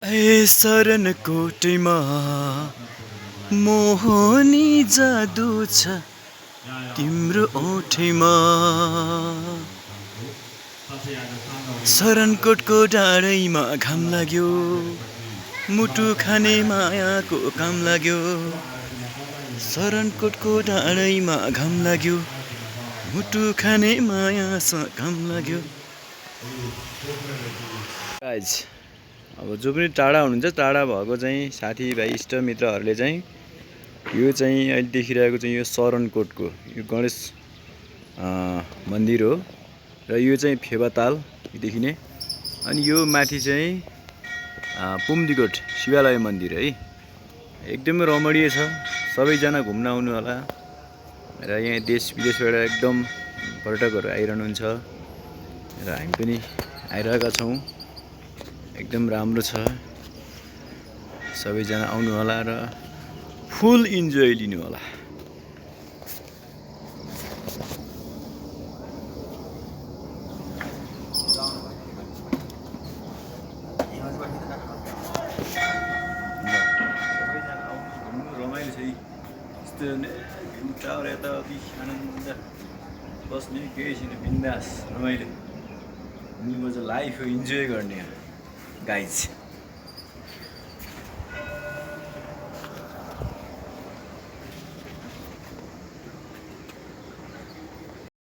ए शरण कोटैमा मोहनी जादु छ तिम्रो ओठैमा। शरणकोटको डाँडैमा घाम लाग्यो, मुटु खाने मायाको काम लाग्यो। शरणकोटको डाँडैमा घाम लाग्यो, मुटु खाने मायासँग काम लाग्यो। गाइज अब जो पनि टाढा हुनुहुन्छ, टाढा भएको चाहिँ साथीभाइ इष्टमित्रहरूले चाहिँ यो चाहिँ अहिले देखिरहेको चाहिँ यो शरणकोटको यो गणेश मन्दिर हो र यो चाहिँ फेवाताल देखिने। अनि यो माथि चाहिँ पुम्दीकोट शिवालय मन्दिर है। एकदमै रमणीय छ, सबैजना घुम्न आउनु होला र यहाँ देश विदेशबाट एकदम पर्यटकहरू आइरहनुहुन्छ र हामी पनि आइरहेका छौँ। एकदम राम्रो छ, सबैजना आउनु होला र फुल इन्जोय लिनु होला। रमाइलो छ यस्तो भ्यू टावर यताउति आनन्द बस्ने केही छैन, बिन्दास रमाइलो। लाइफ हो, इन्जोय गर्ने गाइज।